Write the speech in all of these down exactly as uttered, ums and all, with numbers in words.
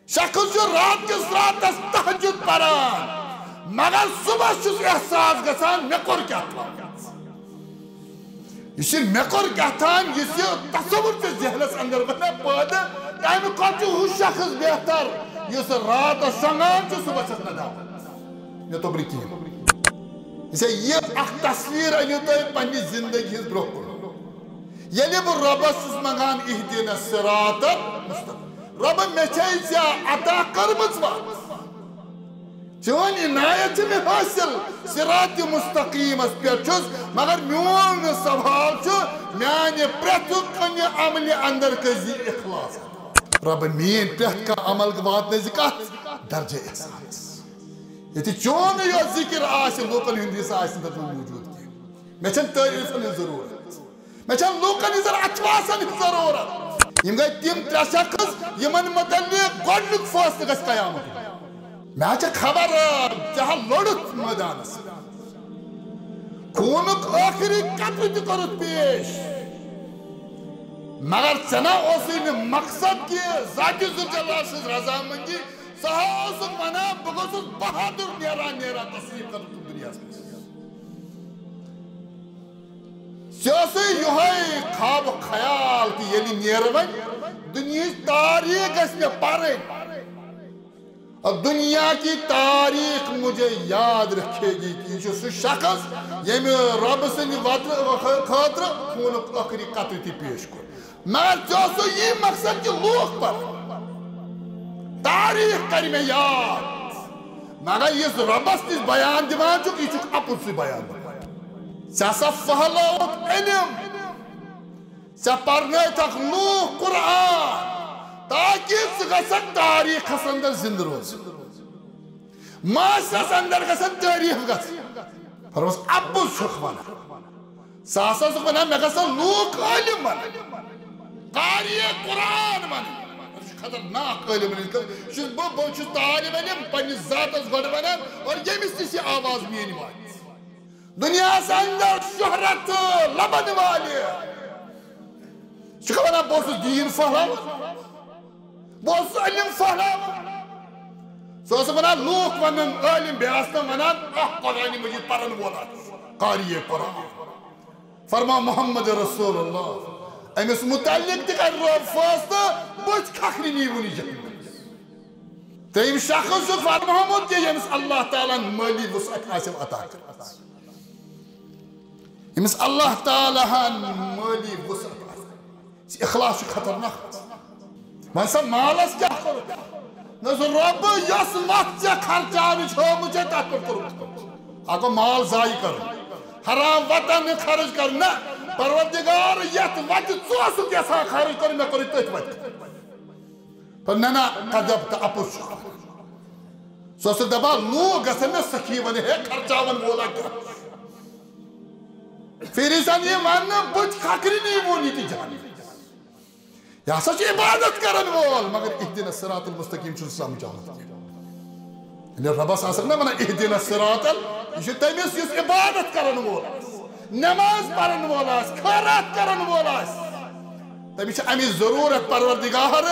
شخص چھُ رات کِس راتس تہجد پران، مگر صبحس چھُس احساس گژھان، مےٚ کوٚر کیٛاہ تام۔ یُس یہِ مےٚ کوٚر کیٛاہ تام، یُس یہِ تصوُر چھُ ذہنس اندر گژھان پٲدٕ، تمہِ کھۄتہٕ چھُ ہُہ شخص بہتر، یُس راتس شۄنٛگان چھُ، صبحس چھَس نہٕ دعوت۔ مےٚ توٚگ نہٕ کِہیٖنۍ۔ یہِ چھےٚ یہِ اکھ تصویر أنِو تُہۍ پننہِ زندگی ہٕنٛز برٛونٛہہ کُن۔ ییٚلہِ بہٕ رۄبس چھُس منٛگان، اہدنا الصراط المستقیم، رۄبہ، مےٚ چھے ژےٚ عطا کٔرمٕژ وَتھ، چٲنۍ عنایت چھِ مےٚ حٲصِل، صراط مستقیمس پٮ۪ٹھ چھُس، مگر میون سوال چھُ، میانہِ پرٛٮ۪تھ کُنہِ عملہِ اندر کٔرۍ زِ اخلاص۔ رۄبہ، میٲنۍ پرٛٮ۪تھ کانٛہہ عمل واتنٲے زِ کتھ درجہ احسانس، ییٚتہِ چون یوت ذکر آسہِ، لوٗکن ہُنٛد حصہٕ آسہِ نہٕ تتھ منٛز موٗجوٗد کینٛہہ۔ مےٚ چھنہٕ تعریفن ہٕنٛز ضروٗرت، مےٚ چھنہٕ لوٗکن ہٕنٛزن اچھواسن ہٕنٛز ضروٗرت۔ یِم گٔے تِم ترٛےٚ شخص، یِمن متعلق گۄڈنیُک فٲصلہٕ گژھِ قیامت۔ مےٚ چھےٚ خبر، ژےٚ ہا لوٚڑُتھ مٲدانس، خوٗنُک ٲخری قطرٕ تہِ کوٚرُتھ پیش، مگر ژےٚ نا اوسُے نہٕ مقصد کہِ ذاتِ ذوالجلال سٕنٛز رضامندی۔ ژٕ ہا اوسُکھ ونان، بہٕ گوٚژھُس بہادُر نیران نیران تشریف کرُن تہٕ دُنیاہس منٛز۔ ژےٚ اوسُے یِہوٚے خواب خیال کہِ ییٚلہِ نیرٕ وۄنۍ، دُنیہٕچ تاریٖخ گژھِ مےٚ پرٕنۍ۔ اور دنیا کی تاریخ مجھے یاد رکھے گی کہ یہِ چھُ سُہ شخص ییٚمہِ رۄبہٕ سٕنٛدِ وطنہٕ خٲطرٕ خوٗنُک ٲخری قطرٕ تہِ پیش کوٚر۔ مگر ژےٚ اوسُے یی مقصد کہِ لوٗکھ پرن، تاریخ کرِ مےٚ یاد۔ مگر یُس رۄبس نِش بیان دِوان چھُکھ، یہِ چھُکھ اَپُزُے بیان دِوان۔ ژےٚ ہسا پھٔہلٲوُتھ علم، ژےٚ پرنٲوتھکھ لوٗکھ قرآن، تاکہِ ژٕ گژھکھ تاریخس اندر زندٕ روزُن۔ معاشرس اندر گژھن تعریف گژھٕنۍ۔ فرموس، اَپُز چھُکھ ونان۔ ژٕ ہسا چھُکھ ونان، مےٚ گژھن لوٗکھ عٲلِم ونٕنۍ، قاری قرآن ونٕنۍ۔ یہِ چھُ خطرناک عٲلِم ونٕنۍ۔ یہِ چھُس بہٕ، بہٕ چھُس طالب علم پننِس ذاتس گۄڈٕ ونان، اور ییٚمِس نِش یہِ آواز میٲنۍ واتہِ۔ دنیاہس اندر شہرت لبن والہِ۔ سُہ چھُ ونان، بہٕ اوسُس دیٖن پھٔہلاوان، بہٕ اوسُس علم پھٔہلاوان۔ سُہ اوس ونان، لوٗکھ ونن عٲلِم، بیٚیہِ آسہٕ تِم ونان، اکھ قرآنِ مجیٖد پرن وول آسہِ، قاری قرآن۔ فرماو محمد رسول اللہ، أمِس متعلق تہِ کرِ رب فٲصلہٕ، بُتھِ کھکھرِ نیٖوُن یہِ جہنمس۔ تٔمۍ شخص چھُ فرمومُت کہِ ییٚمِس اللہ تعالیٰ ہن مٲلی وسعت آسہِ عطا کٔرمٕژ، ییٚمِس اللہ تعالیٰ ہن مٲلی وسعت آسہِ۔ یہِ اخلاص چھُ خطرناک۔ وۄنۍ سا مالس کیٛاہ کوٚرُتھ؟ نہ، سُہ رۄبہٕ یۄس وتھ ژےٚ خرچاونٕچ ہٲومٕژ چھےٚ، تتھ پٮ۪ٹھ کوٚرمُت خرچ۔ اکھ گوٚو مال ضایع کرُن، حرام وتن نہٕ خرٕچ کرُن۔ نہ، پروردگار، یتھ وتہِ ژٕ اوسُکھ یژھان خرٕچ کرُن، مےٚ کوٚرُے تٔتھۍ وتہِ خرٕچ۔ پر نہ، نہ، کذب، تہٕ اپُز چھُ۔ سُہ اوس دپان، لوٗکھ گژھن مےٚ سخی ونٕنۍ، ہے، خرچاون وولا کیٛاہ؟ پھر یُس زن یہِ وننہٕ، بُتھِ کھکھرِ نیٖوُن یہِ تہِ جہنم۔ یہِ ہسا چھُ عبادت کرن وول، مگر اہدنا الصراط المستقیم چھُنہٕ سمجھ آمُت کینٛہہ۔ ییٚلہِ رۄبس آسکھ نا ونان، اہدنا الصراط ال-، یہِ چھُ تٔمِس یُس عبادت کرن وول آسہِ، نماز پرن وول آسہِ، خٲرات کرن وول آسہِ۔ تٔمِس چھِ اَمِچ ضروٗرت، پروردگار،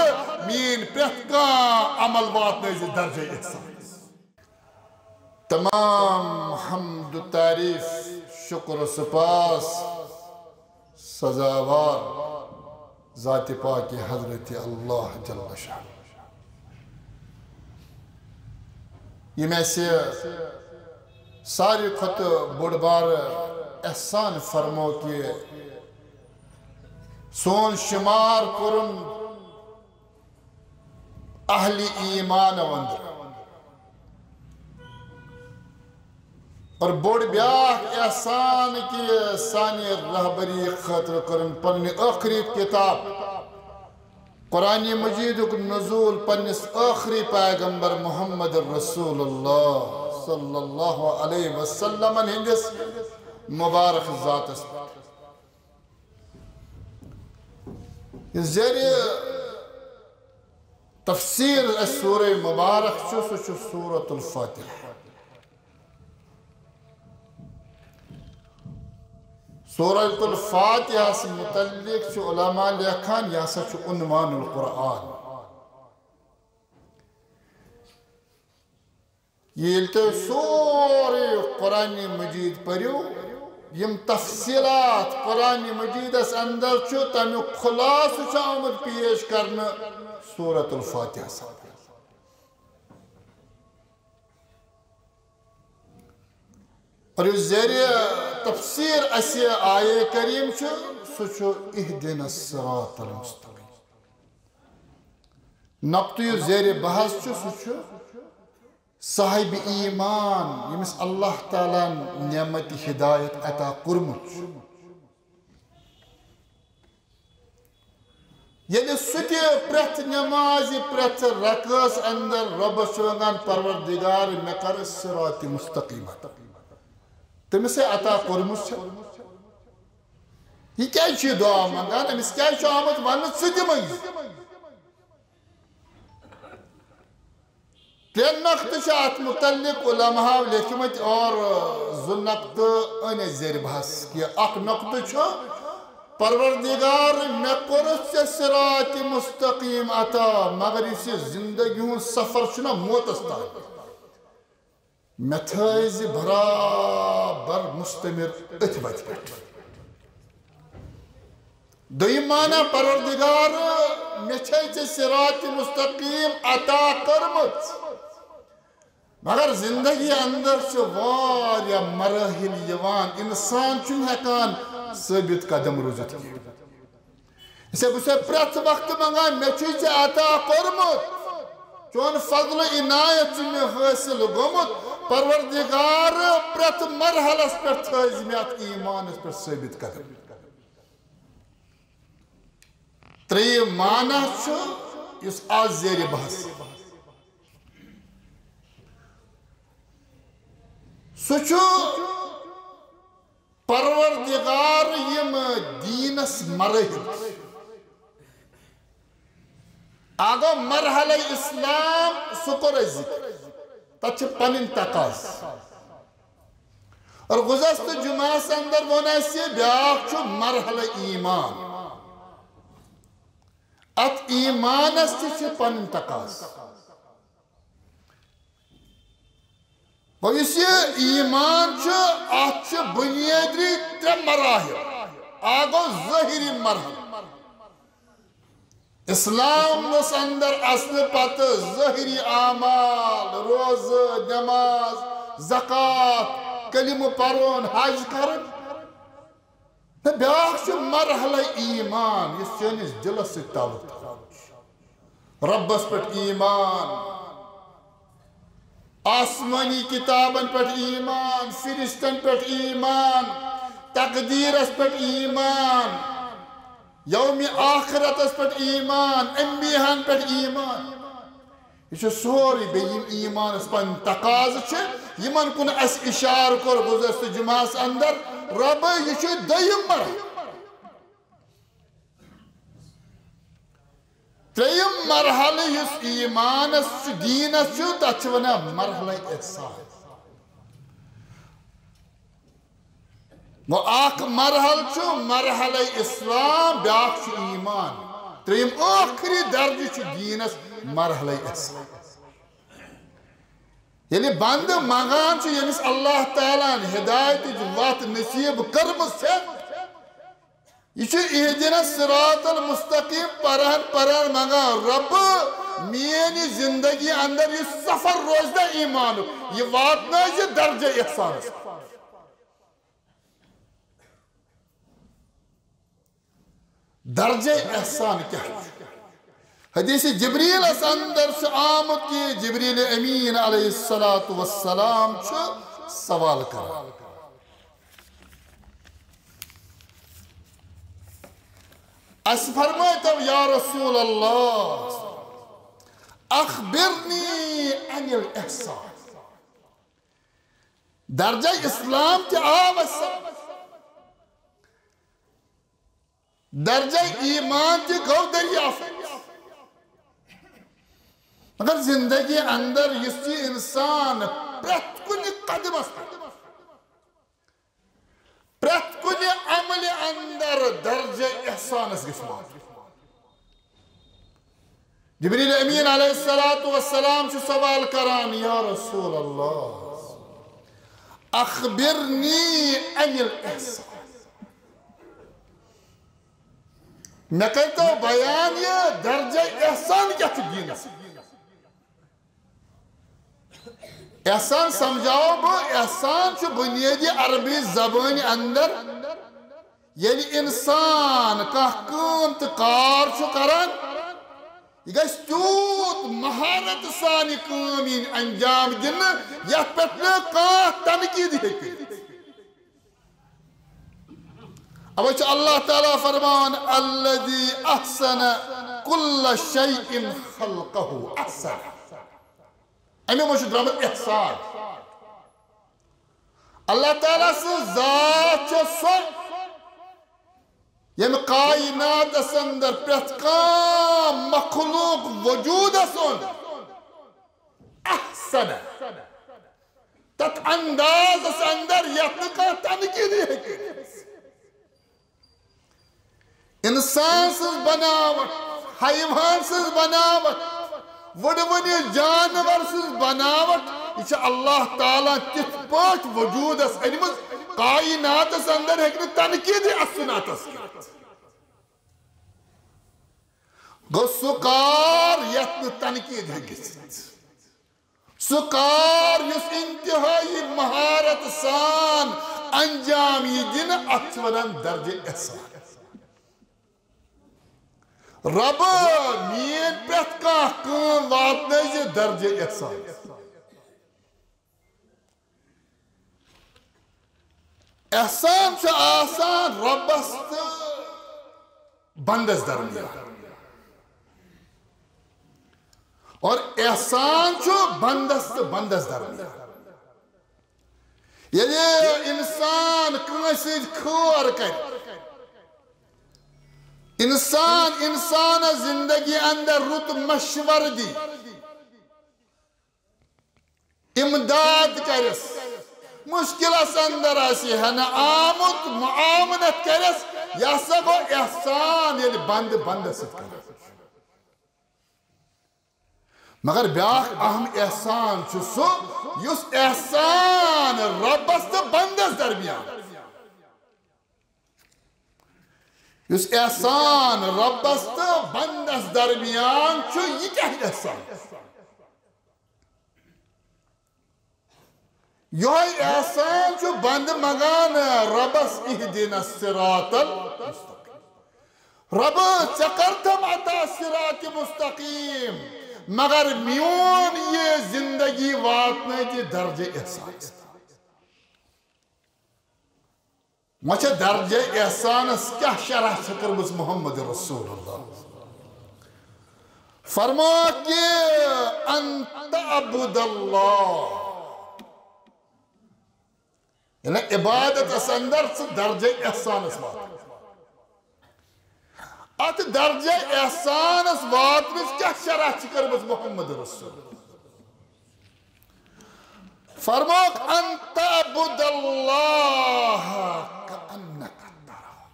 میٛٲنۍ پرٛٮ۪تھ کانٛہہ عمل واتنٲوزِ درجے احسان۔ تمام حمد و تعریف، شکر و سپاس سزاوار ذات پاک حضرت اللہ جل شانہ۔ ییٚمۍ اَسہِ ساروی کھۄتہٕ بوٚڑ بار احسان فرمو کہِ سون شمار کوٚرُن اہلِ ایمان اندر۔ اور بوٚڑ بیاکھ احسان کہِ سانہِ رہبری خٲطرٕ کٔرٕن پننہِ ٲخری کتاب قرآن مجیدُک نزول پننِس ٲخری پیغمبر محمد رسول اللہ صلی اللہ علیہ وسلمن ہٕنٛدِس مبارک ذاتس پٮ۪ٹھ۔ یُس زیر تفسیر اَسہِ سورہ مبارک چھُ، سُہ چھُ سورۃ الفاتحہ۔ سورۃ الفاتحہ متعلق چھُ علماء لیکھان، یہِ ہسا چھُ عنوان القرآن۔ ییٚلہِ تُہۍ سورُے قرآن مجید پٔرِو، یِم تفصیٖلات قرآن مجیدس اندر چھُ، تَمیُک خُلاصہٕ چھُ آمُت پیش کرنہٕ سورۃ الفاتحس اندر۔ اور یُس زیر تفسیر اسہِ آیے کریم چھُ، سُہ چھُ اہدنا الصراط المستقیم۔ نقطہٕ یُس زیر بحث چھُ، سُہ چھُ صاحب ایمان، ییٚمِس اللہ تعالیٰ ہن نعمت ہدایت عطا کوٚرمُت چھُ۔ ییٚلہِ سُہ تہِ پرٛٮ۪تھ نٮ۪مازِ، پرٛٮ۪تھ رکعس اندر رۄبس چھُ ونان، "پروردگار، مےٚ کر صراط مستقیم عطا۔" تٔمِس ہے عطا کوٚرمُت چھُ۔ یہِ کیٛازِ چھُ یہِ دُعا منٛگان؟ أمِس کیٛازِ چھُ آمُت وننہٕ، "ژٕ تہِ منٛگہِ"؟ ترٛےٚ نقطہٕ چھِ اَتھ مُتعلِق علماہو لیکھمٕتۍ اور زٕ نقطہٕ أنۍ اَسہِ زیر بحث کہِ اکھ نقطہٕ چھُ، "پروردگار، مےٚ کوٚرُتھ ژےٚ صراط مستقیم عطا، مگر یُس یہِ زندگی ہُنٛد سفر چھُنہ موتس تام، مےٚ تھٲیزِ برابر مستمر أتھۍ وتہِ پٮ۪ٹھ۔" دوٚیِم معنی، "پروردگار، مےٚ چھے ژےٚ صراط مستقیم عطا کٔرمٕژ، مگر زندگی اندر چھِ واریاہ مراحل یِوان، انسان چھُنہٕ ہٮ۪کان ثٲبت قدم روٗزِتھ کینٛہہ۔ أسۍ ہے، بہٕ چھُسے پرٛٮ۪تھ وقتہٕ منٛگان، مےٚ چھُے ژےٚ عطا کوٚرمُت، چون فضل و عنایت چھُ مےٚ حٲصِل گوٚمُت، پروردگار، پرٛٮ۪تھ مرحلس پٮ۪ٹھ تھٲیزِ مےٚ اتھ ایمانس پٮ۪ٹھ ثٲبت قدم۔" ترٛیٚیِم معنی چھُ، یُس آز زیر بحث، سُہ چھُ، "پروردگار، یِم دیٖنس مراحل، اَکھ گوٚو مرحلہ اسلام، سُہ کوٚر اَسہِ ذِکر، تَتھ چھِ پنٕنۍ تقاضہٕ۔ اور گُزشتہٕ جمعہس اندر ووٚن اَسہِ، بیٛاکھ چھُ مرحلہ ایمان۔ اتھ ایمانس تہِ چھِ پنٕنۍ تقاضہٕ۔ گوٚو، یُس یہِ ایمان چھُ، اتھ چھِ بُنیٲدی ترٛےٚ مراحل۔ اکھ گوٚو ظٲہری مرحلہٕ۔ اسلامس اندر اژنہٕ پتہٕ ظٲہری اعمال، روزٕ، نماز، زکوٰۃ، کلمہٕ پرُن، حج کرُن۔ تہٕ بیٛاکھ چھُ مرحلہ ایمان، یُس چٲنِس دِلس سۭتۍ تعلق تھاوان چھُ۔ رۄبس پٮ۪ٹھ ایمان، آسمٲنی کِتابن پٮ۪ٹھ ایمان، فرشتن پٮ۪ٹھ ایمان، تقدیٖرس پٮ۪ٹھ ایمان، یومِ آخرتس پٮ۪ٹھ ایمان، انبیاہن پٮ۪ٹھ ایمان۔ یہِ چھُ سورُے، بیٚیہِ یِم ایمانس پنٕنۍ تقاضہٕ چھِ، یِمن کُن اَسہِ اِشارٕ کوٚر گُزشتہٕ جمعہس اندر۔ رۄبہٕ، یہِ چھُ دوٚیِم مرحلہٕ۔ ترٛیٚیِم مرحلہٕ یُس ایمانس چھُ، دیٖنس چھُ، تَتھ چھِ وَنان مرحلہ احسان۔ گوٚو، اکھ مرحلہٕ چھُ مرحلہ اسلام، بیٛاکھ چھُ ایمان۔ ترٛیٚیِم ٲخری درجہٕ چھُ دیٖنس مرحلہ احسان۔ ییٚلہِ بندٕ منٛگان چھُ، ییٚمِس اللہ تعالیٰ ہن ہدایتٕچ وَتھ نصیٖب کٔرمٕژ چھےٚ، یہِ چھُ اہدنا الصراط المستقیم پران پران منٛگان، "رۄبہٕ، میٛانہِ زندگی اندر یُس سفر روزِ نہ ایمانُک، یہِ واتنٲوزِ درجہ احسانس۔" درجہ احسان کیٛاہ چھُ؟ حدیث جبریلس اندر چھُ آمُت کہِ جبریل امین علیہ الصلوۃ والسلام چھُ سوال کران۔ اسہِ فرمٲیتو یا رسول اللہ، اخبرنی عن الاحسان۔ درجہ اسلام تہِ آو اسہِ، درجہ ایمان تہِ گوٚو دریافت، مگر زندگی اندر یُس یہِ انسان پرٛٮ۪تھ کُنہِ قدمس پٮ۪ٹھ، پرٛٮ۪تھ کُنہِ عملہِ اندر درجہ احسانس گژھِ واتُن۔ جبریل امین علیہ الصلوۃ والسلام چھُ سوال کران، یا رسول اللہ، اخبرنی عن الاحسان۔ مےٚ کٔرۍتو بیان، یہِ درجہ احسان کیٛاہ چھُ دینس؟ احسان سمجھاوو بہٕ، احسان چھُ بنیٲدی عربی زبٲنۍ اندر، ییٚلہِ انسان کانٛہہ کٲم تہٕ کار چھُ کران، یہِ گژھِ تیوٗت مہارت سان یہِ کٲم یِنۍ انجام دِنہٕ، یتھ پٮ۪ٹھ نہٕ کانٛہہ تنقید ہیٚکہِ کٔرِتھ۔ اوے چھُ اللہ تعالیٰ فرمان، الذی احسن کل شیء خلقہ احسن۔ اَمہِ منٛز چھُ درٛامُت احسان۔ اللہ تعالیٰ سٕنٛز ذات چھےٚ سۄ، ییٚمہِ کائناتس اندر پرٛٮ۪تھ کانٛہہ مخلوق وجوٗدس اوٚن۔ احسن۔ تتھ اندازس اندر یتھ نہٕ کانٛہہ تنقیٖدٕے ہیٚکہِ کٔرِتھ۔ انسان سٕنٛز بناوٹ، حیوان سٕنٛز بناوٹ، وٕڑوٕنہِ جانور سٕنٛز بناوٹ، یہِ چھِ اللہ تعالیٰ تِتھ پٲٹھۍ وجوٗدس أنمٕژ، کائناتس اندر ہیٚکہِ نہٕ تنقیٖدٕے اتھ صنعتس کٔرِتھ۔ گوٚو سُہ کار یتھ نہٕ تنقیٖد ہیٚکہِ گٔژھِتھ۔ سُہ کار یُس انتہٲیی مہارت سان انجام یی دِنہٕ، اتھ چھِ ونان درجہ احسان۔ رب، میٲنۍ پرٛٮ۪تھ کانٛہہ کٲم واتنٲوزِ درجہ احسان۔ احسان چھُ آسان ربس تہٕ بندس درمیان، اور احسان چھُ بندس تہٕ بندس درمیان۔ ییٚلہِ انسان کٲنٛسہِ سۭتۍ خٲر کرِ، انسان انسانس زندگی اندر رُت مشورٕ دی، امداد کرس، مشکلس اندر آسہِ ہنہٕ آمُت، معاونت کرس، یہِ ہسا گوٚو احسان، ییٚلہِ بندٕ بندس سۭتۍ کران۔ مگر بیاکھ اہم احسان چھُ سُہ، یُس احسان ربس تہٕ بندس درمیان، یُس احسان ربس تہٕ بندس درمیان چھُ، یہِ کیٛاہ احسان؟ یہے احسان چھُ بندٕ منگان ربس، اہدنا الصراط المستقیم۔ رب، ژےٚ کر تم عطا صراط مستقیم، مگر میون یہ زندگی واتنٲوزِ درجہ احسانس۔ وۄنۍ چھےٚ درجہ احسانس کیٛاہ شرح چھےٚ کٔرمٕژ محمد رسول اللہ؟ فرموو کہ ان تعبد اللہ، یعنی عبادتس اندر ژٕ درجہ احسانس وات۔ اتھ درجہ احسانس واتنس کیٛاہ شرح چھِ کٔرمٕژ محمد رسول؟ فرمووُکھ، ان تعبد اللہ کانک تراہ۔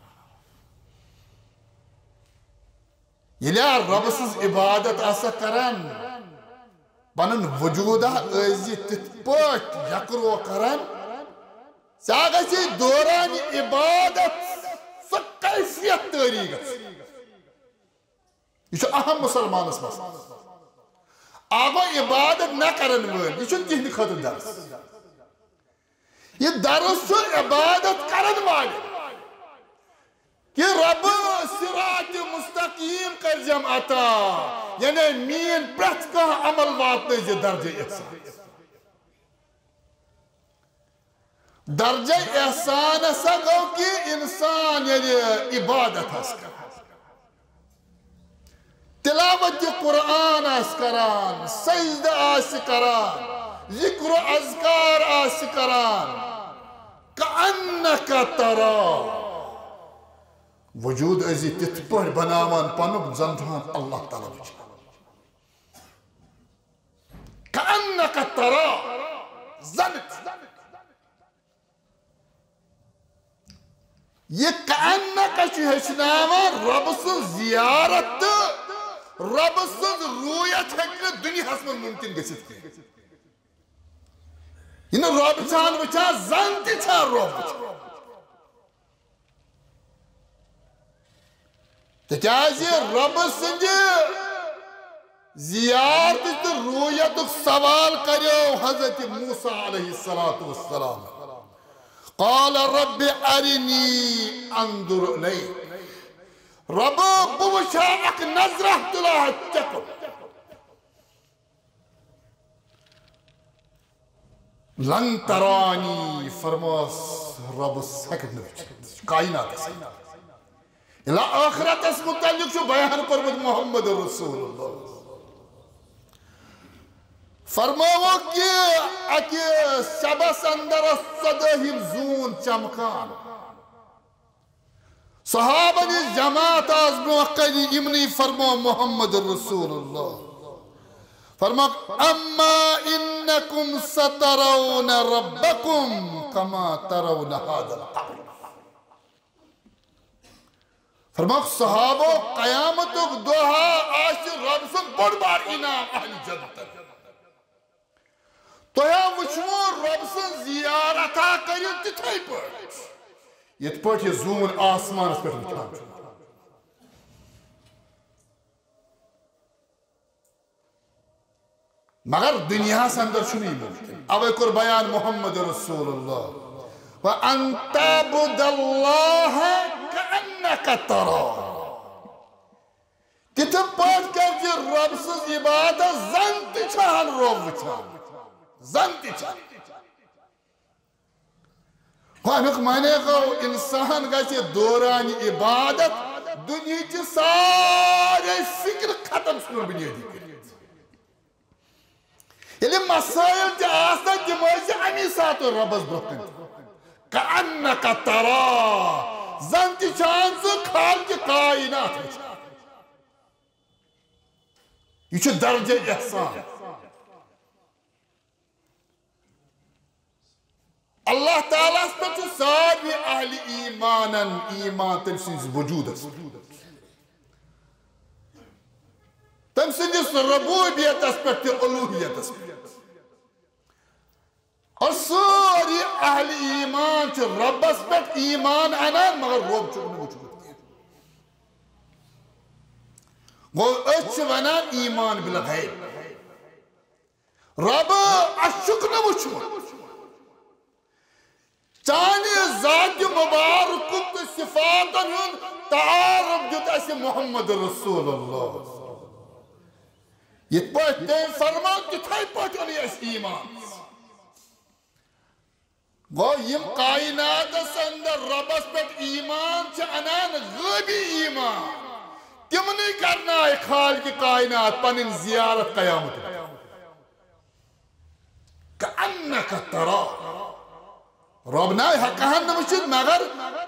ییٚلہِ رب سٕنٛز عبادت آسکھ کران، پنُن وجوٗدا ٲسۍ زِ تِتھ پٲٹھۍ یقرو کران، ژےٚ گژھِ دوران عبادت سۄ کیفیت طٲری گژھٕنۍ۔ یہِ چھُ اہم مسلمانس منٛز۔ اکھ گوٚو عبادت نہ کرن وٲلۍ، یہِ چھُنہٕ تِہنٛدِ خٲطرٕ درس۔ یہِ درس چھُ عبادت کرن والٮ۪ن۔ کہ رب، صراط مستقیم کٔرزٮ۪م عطا، یعنی میٲنۍ پرٛٮ۪تھ کانٛہہ عمل واتنٲوزِ درجہ احسان۔ درجہ احسان ہسا گوٚو کہ انسان ییٚلہِ عبادت آسہِ کران، تلاوت قرآن آسہِ کران، سجدٕ آسہِ کران، ذکر و اذکار آسہِ کران، کأنک ترا، وجود ٲسۍ زِ تِتھ پٲٹھۍ بناوان پنُن زن چھُ اللہ تعالیٰ وٕچھان۔ کأنک ترا، زن۔ یہِ کأنک چھُ ہیٚچھناوان رۄب سٕنٛز زیارت تہٕ رۄبہٕ سٕنٛز رؤیت ہیٚکہِ نہٕ دُنیاہس منٛز مُمکِن گٔژھِتھ کینٛہہ۔ یہِ نہٕ رۄب چھان وٕچھان، زن تہِ چھان رۄب وٕچھان۔ تِکیازِ رۄبہٕ سٕنٛدِ زیارتٕچ تہٕ رؤیتُک سوال کریو حضرت موسیٰ علیہ الصلوۃ والسلام۔ قال رب ارنی انظر الیک۔ رۄبہٕ، بہٕ وٕچھا، اکھ نظرہ تُلہا ژےٚ کُن۔ لن ترانی، فرماس رۄبس ہیٚکہِ نہٕ وٕچھِتھ، کائناتس۔ الا ٲخرتس متعلق چھُ بیان کوٚرمُت محمد رسول اللہ۔ فرماوو کہ اکہِ شبس اندر ٲس ژۄدٲہِم زوٗن چمکان۔ صحابن یہِ جماعت آز برونٛہہ کنہِ یِمنٕے فرمو محمد رسول اللہ۔ فرمو، اما انکم سترون ربکم کما ترون هذا القبر۔ فرمو، صحابو، قیامتُک دۄہ آسہِ رب سُنٛد بوٚڑ بار انعام اہل جنتن۔ تۄہہِ ہا وٕچھوٕ رۄب سٕنٛز زیارت ہا کٔرِو تِتھے پٲٹھۍ، یِتھ پٲٹھۍ یہِ زوٗن آسمانس پٮ۪ٹھ وٕچھان چھُ۔ مگر دُنیاہس اندر چھُنہٕ یہِ مُمکِن۔ اوے کوٚر بیان محمد رسول اللہ، وَأَن تَعْبُدَ اللَّهَ كَأَنَّكَ تَرَاهُ۔ تِتھٕ پٲٹھۍ کٔرۍ زِ رۄب سٕنٛز عبادت زن تہِ چھہن رۄب وٕچھان، زن تہِ چھہن۔ اَمیُک معنی گوٚو، انسان گژھِ دوران عبادت دُنیہٕچہِ سارے فکر ختم، سُہ بنیٲدی کٔرِتھ۔ ییٚلہِ مسائل تہِ آسن، تِم ٲسۍ اَمی ساتہٕ رۄبس برونٛہہ کنہِ۔ کأنک ترا، زن تہِ چھان ژٕ خالق کائنات وٕچھان۔ یہِ چھُ درجہ احسان۔ اللہ تعالیٰ ہس پٮ۪ٹھ چھُ سارنٕے اہلِ ایمانن ایمان تٔمۍ سٕنٛدِس وجوٗدس پٮ۪ٹھ۔ تٔمۍ سٕنٛدِس ربوبیتس پٮ۪ٹھ تہِ الوہیتس پٮ۪ٹھ۔ اور سٲری اہلِ ایمان چھِ ربس پٮ۪ٹھ ایمان انان، مگر رب چھُکھ نہٕ وٕچھمُت کینٛہہ۔ گوٚو، أسۍ چھِ ونان ایمان بالغیب۔ رب، اَسہِ چھُکھ نہٕ وٕچھمُت۔ چانہِ ذاتِ مبارکُک تہٕ صفاتن ہُنٛد تعارف دیُت اَسہِ محمد رسول اللہ۔ یِتھ پٲٹھۍ تٔمۍ فرموو، تِتھے پٲٹھۍ اوٚن اَسہِ ایمان۔ گوٚو، یِم کائناتس اندر ربس پٮ۪ٹھ ایمان چھِ انان غٲبی ایمان، تِمنٕے کرنایہِ خالقِ کائنات پنٕنۍ زیارت قیامت۔ کأنک ترا۔ رب نہ ہٮ۪کہن نہٕ وٕچھِتھ، مگر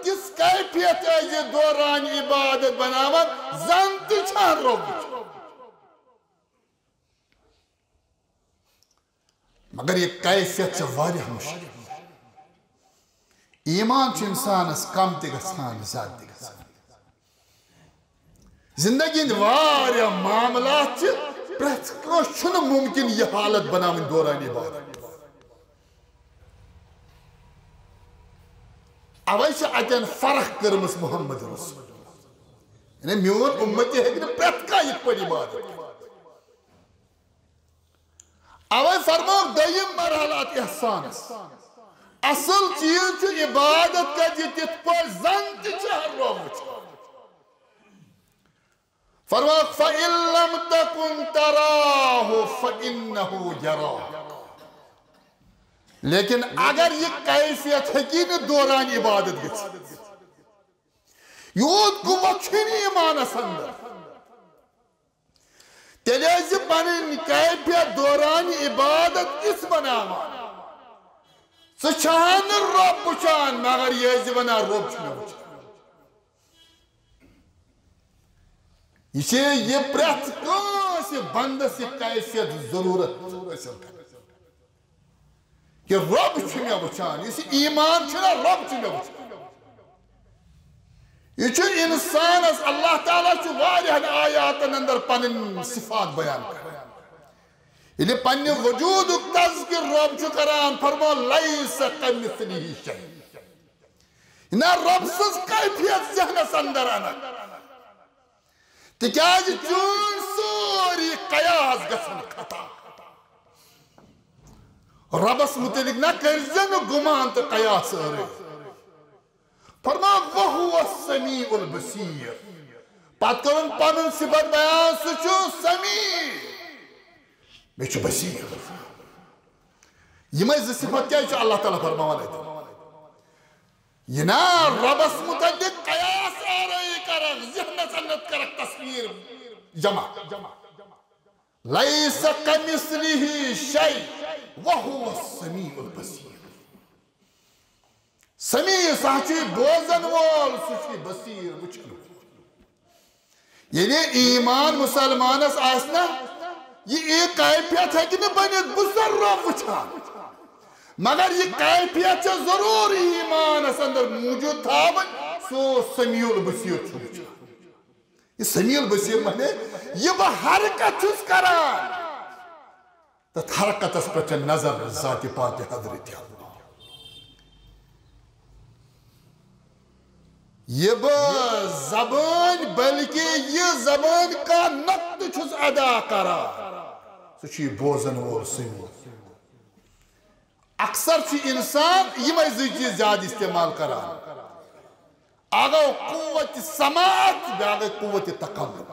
تِژھ کیفیت ٲسۍ زِ دوران عبادت بناوان، زن تہِ چھان رب وٕچھان۔ مگر یہِ کیفیت چھِ واریاہ مُشکِل۔ ایمان چھُ اِنسانَس کم تہِ گژھان، زیادٕ تہِ گژھان۔ زندگی ہٕنٛدۍ واریاہ معاملات چھِ، پرٛٮ۪تھ کٲنٛسہِ چھُنہٕ مُمکِن یہِ حالت بناوٕنۍ دوران عبادت۔ اوے چھِ اَتٮ۪ن فرق کٔرمٕژ محمد رسول۔ یعنی میون اُمتی ہیٚکہِ نہٕ پرٛٮ۪تھ کانٛہہ یِتھ پٲٹھۍ عبادت کٔرِتھ۔ اوے فرموو دوٚیِم مرحلہٕ اتھ احسانس۔ اصل چیز چھُ عبادت کرِ تِتھ پٲٹھۍ زن تہِ چھُ ہر رۄب وٕچھان۔ فرموو، فَإِن لَّمْ تَكُن تَرَاهُ فَإِنَّهُ يَرَاكَ۔ لیکن اگر یہِ کیفیت ہیٚکی نہٕ دوران عبادت گٔژھِتھ، یوٗت قوت چھُے نہٕ ایمانس اندر۔ تیٚلہِ ٲسۍ زِ پنٕنۍ کیفیت دوران عبادت یِژھ بناوان۔ ژٕ چھَہَن نہٕ رۄب وٕچھان، مگر یہِ ٲسۍ زِ وَنان، رۄب چھُ مےٚ وٕچھان۔ یہِ چھِ یہِ پرٛٮ۪تھ کٲنٛسہِ بندس یہِ کیفیت ضروٗرت حٲصِل کرٕنۍ۔ کہِ رۄب چھُ مےٚ وٕچھان، یُس یہِ ایمان چھُنہ، رۄب چھُ مےٚ وٕچھان۔ یہِ چھُ اِنسانَس، اللہ تعالیٰ چھُ واریاہَن آیاتَن اندر پنٕنۍ صفات بیان کران۔ ییٚلہِ پننہِ وجوٗدُک تذکر رب چھُ کران، فرمو، "لیس کمثلہ شیء۔" نہ، رب سٕنٛز کیفیت ذہنَس اندر اَنَکھ۔ تِکیٛازِ چٲنۍ سٲری قیاس گژھن خطا۔ ربس متعلق نہ کٔرزِ نہٕ گُمان تہٕ قیاس ٲرٲنی۔ فرماو، "وہو السمیع البصیر۔" پتہٕ کوٚرُن پنُن صفت بیان، سُہ چھُ سمیع، بیٚیہِ چھُ بصیر۔ یِمے زٕ صفت کیٛازِ چھُ اللہ تعالیٰ فرماوان اَتہِ؟ یہِ نا ربس متعلق قیاس آرٲیی کرکھ، ذہنس اندر کرکھ تصویر جمع۔ لیس کمثلہ شیء وہو السمیع البصیر۔ سمیع، سُہ چھُ بوزن وول، سُہ چھُ بصیر، وٕچھن وول۔ ییٚلہِ ایمان مسلمانس آسہِ نا، یہِ، یہِ کیفیت ہیٚکہِ نہٕ بٔنِتھ، بہٕ چھُس رب وٕچھان۔ مگر یہِ کیفیت چھےٚ ضروٗر ایمانس اندر موجود تھاوٕنۍ، سُہ سمیع البصیر چھُ وٕچھان۔ یہِ سمیع البصیر معنی، یہِ بہٕ حرکت چھُس کران، تتھ حرکتس پٮ۪ٹھ چھےٚ نظر ذات پاک حضرت اللہ۔ یہِ بہٕ زبٲنۍ، بلکہِ یہِ زبٲنۍ کانٛہہ نۄقطہٕ چھُس ادا کران، سُہ چھُ یہِ بوزن وول سمیع۔ اکثر چھُ انسان یِمے زٕ چیٖز زیادٕ استعمال کران۔ اکھ گوٚو قوت سماعت، بیٛاکھ گٔے قوت تکلم۔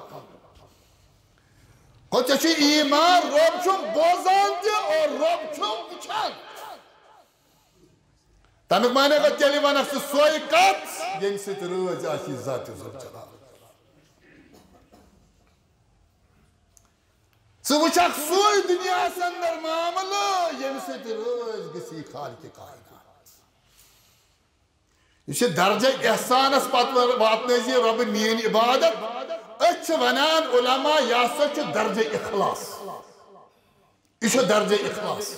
گوٚو ژےٚ چھُ ایمان، رب چھُم بوزان تہِ اور رب چھُم وٕچھان۔ تَمیُک معنی گوٚو، تیٚلہِ وَنکھ ژٕ سۄے کَتھ، ییٚمہِ سۭتۍ رٲضۍ آسی ذاتِ ذوالجلال۔ ژٕ وٕچھکھ سُے دُنیاہَس اندر معاملہٕ، ییٚمہِ سۭتۍ رٲضۍ گٔژھی خالقِ کائنات۔ یہِ چھُ درجہ احسانَس پتہٕ واتنٲوزِ رۄبہٕ میٲنۍ عبادت۔ أتھۍ چھِ وَنان علماء، یہِ ہسا چھُ درجہ اخلاص۔ یہِ چھُ درجہ اخلاص۔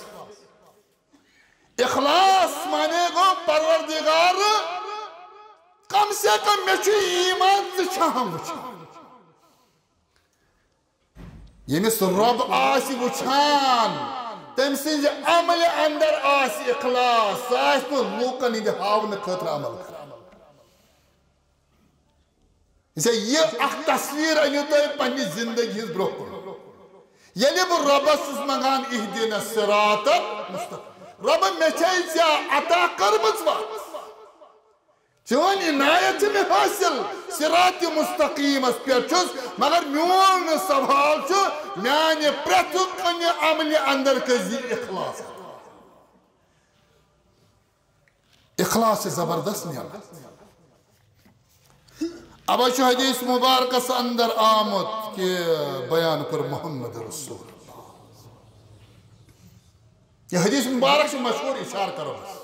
اخلاص معنی گوٚو، پروردگار، کم سے کم مےٚ چھُ ایمان، ژٕ چھَہَم وٕچھان۔ ییٚمِس رۄب آسہِ وٕچھان، تٔمۍ سٕنٛزِ عملہِ اندر آسہِ اخلاص، سُہ آسہِ نہٕ لوٗکن ہٕنٛدِ ہاونہٕ خٲطرٕ عمل کران۔ ژےٚ یہِ اکھ تصویر أنِو تُہۍ پننہِ زندگی ہٕنٛز برٛونٛہہ کُن۔ ییٚلہِ بہٕ رۄبس چھُس منٛگان، "اہدنا الصراط المستقیم"، رۄبہ، مےٚ چھے ژےٚ عطا کٔرمٕژ وتھ، چٲنۍ عنایت چھِ مےٚ حٲصِل، صراط مستقیمس پٮ۪ٹھ چھُس، مگر میون سوال چھُ، میانہِ پرٛٮ۪تھ کُنہِ عملہِ اندر کٔرۍ زِ اخلاص۔ اخلاص چھِ زبردست نعمت۔ اوے چھُ حدیث مبارکس اندر آمُت کہ بیان کوٚر محمد رسول اللہ۔ یہ حدیث مبارک چھُ مشہور، اشارٕ کرو بس۔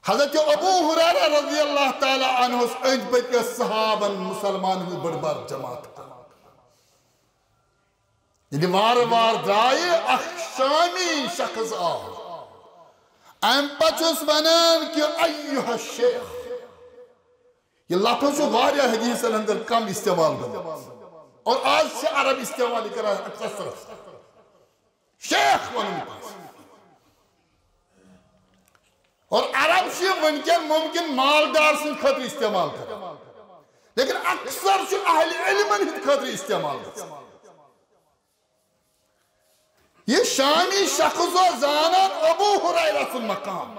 حضرت ابو ہریرہ رضی اللہ تعالیٰ عنہ أنٛدۍ پٔکۍ ٲس صحابن، مسلمانن ہٕنٛز بٔڑ بار جماعت۔ ییٚلہِ وارٕ وارٕ درٛایہِ، اکھ شامی شخص آو۔ اَمہِ پتہٕ چھُس وَنان کہ ایُّہا شیخ۔ یہِ لفظ چھُ واریاہ حدیثن اندر کم استعمال گوٚمُت۔ اور آز چھِ عرب استعمال یہِ کران کثرت۔ شیخ وَنُن کٲنٛسہِ۔ اور عرب چھِ وٕنکیٚن ممکن مالدار سٕنٛدِ خٲطرٕ استعمال کران، لیکن اکثر چھُ اہل علمن ہٕنٛدِ خٲطرٕ استعمال گژھان۔ یہِ شامی شخص اوس زانان ابو ہریرہ سُنٛد مقام۔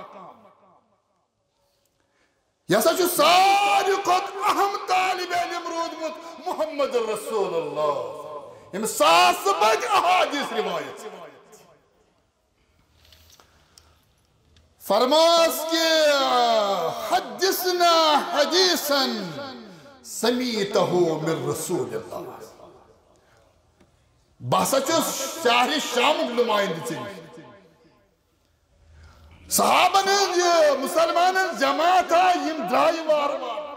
یہِ ہسا چھُ ساروی کھۄتہٕ اہم طالب علم روٗدمُت محمد رسول اللہ، ییٚمۍ ساسہٕ بٔدۍ احادیث روایت۔ فرماس کہ حدثنا حدیثا سمعته من رسول اللہ۔ بہٕ ہسا چھُس شہرِ شامُک نُمٲیِندٕ ژےٚ نِش۔ صحابن ہٕنٛز یہِ مسلمانن جماعت آے، یِم درٛایہِ وارٕ وارٕ۔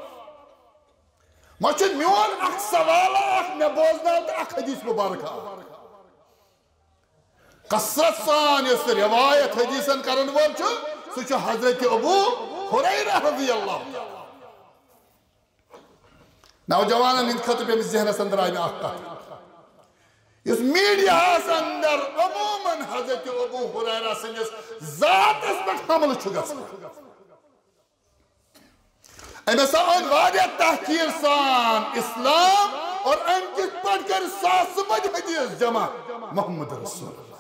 وۄنۍ چھُ میون اکھ سوال اکھ، مےٚ بوزناو تہٕ اکھ حدیث مبارک اکھ۔ کثرت سان یُس روایت حدیثن کرن وول چھُ، سُہ چھُ حضرت ابو ہریرہ رضی اللہ تعالیٰ۔ نوجوانن ہٕنٛدِ خٲطرٕ پیٚیہِ أمِس ذہنس اندر آیہِ مےٚ اکھ کتھ، یُس میڈیاہس اندر عموماً حضرت ابو ہریرہ سٕنٛدِس ذاتس پٮ۪ٹھ حملہٕ چھُ گژھان۔ أمۍ ہسا اوٚن واریاہ تحقیر سان اسلام، اور أمۍ کِتھ پٲٹھۍ کٔرۍ ساسہٕ بٔدۍ حدیث جمع محمد رسول اللہ۔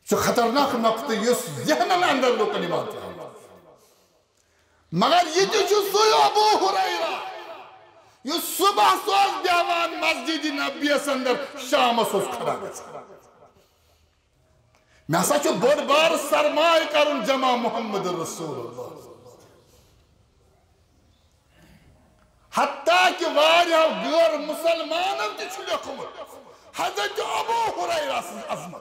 چھُ خطرناک نقطہٕ یُس ذہنن اندر لوٗکن یِوان تھاونہٕ۔ مگر یہِ تہِ چھُ سُے ابو ہریرہ یُس صبحس اوس بیٚہوان مسجد نبویس اندر، شامس اوس کھڑا گژھان۔ مےٚ ہسا چھُ بوٚڑ بار سرمایہ کرُن جمع محمد رسول اللہ۔ حتیٰ کہ واریاہ غٲر مسلمانن تہِ چھُ لیوٚکھمُت حضرت ابو ہریرہ سٕنٛز عظمت۔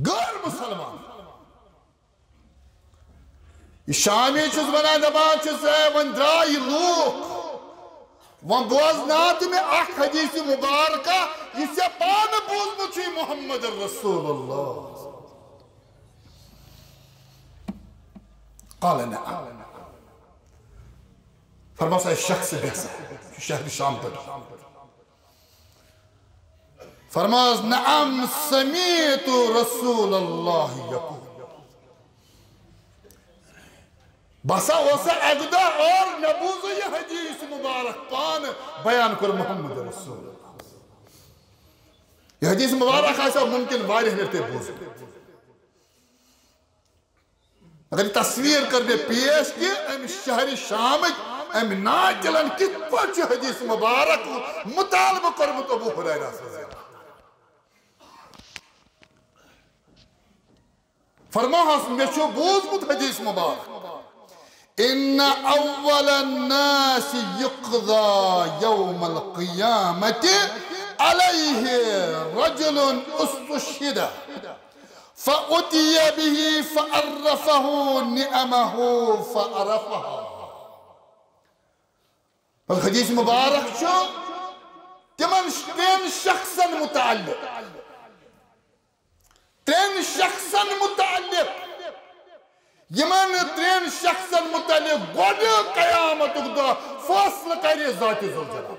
غٲر مسلمان۔ یہِ شامی چھُس ونان، دپان چھُس، "اے، وۄنۍ درٛاے یہِ لوٗکھ، وۄنۍ بوزناو تہٕ مےٚ اکھ حدیث مبارکہ، یہِ ژےٚ پانہٕ بوٗزمُت چھُے محمد رسول اللہ۔" قال نعم۔ فرماس، اے شخص بیسا، شہر شام پٮ۪ٹھ۔ فرماس، نعم سمعت رسول اللہ یقول۔ بسا اوسا اکہِ دۄہ اور مےٚ بوٗز یہِ حدیث مبارک پانہٕ بیان کوٚر محمد رسول اللہ۔ یہِ حدیث مبارک آسہِ ممکن واریاہ لٹہِ تۄہہِ بوٗزمُت۔ مگر یہِ تصویر کٔر مےٚ پیش کہِ امہِ شہرِ شامٕکۍ امہِ ناقلن کِتھ پٲٹھۍ چھُ حدیث مبارک مطالبہٕ کوٚرمُت ابو ہریرہ رضی اللہ عنہ۔ فرماہس، مےٚ چھُ بوٗزمُت حدیث مبارک، ان اول الناس یقضی یوم القیامة علیہ رجل استشهد فأتی به فعرفه نعمه فعرفها۔ بس حدیث مبارک چھُ تِمن ترٛٮ۪ن شخصن متعلق، ترٛٮ۪ن شخصن متعلق، یِمن ترٛٮ۪ن شخصن متعلق گۄڈٕ قیامتُک دۄہ فٲصلہٕ کرِ ذاتِ ذوالجلال۔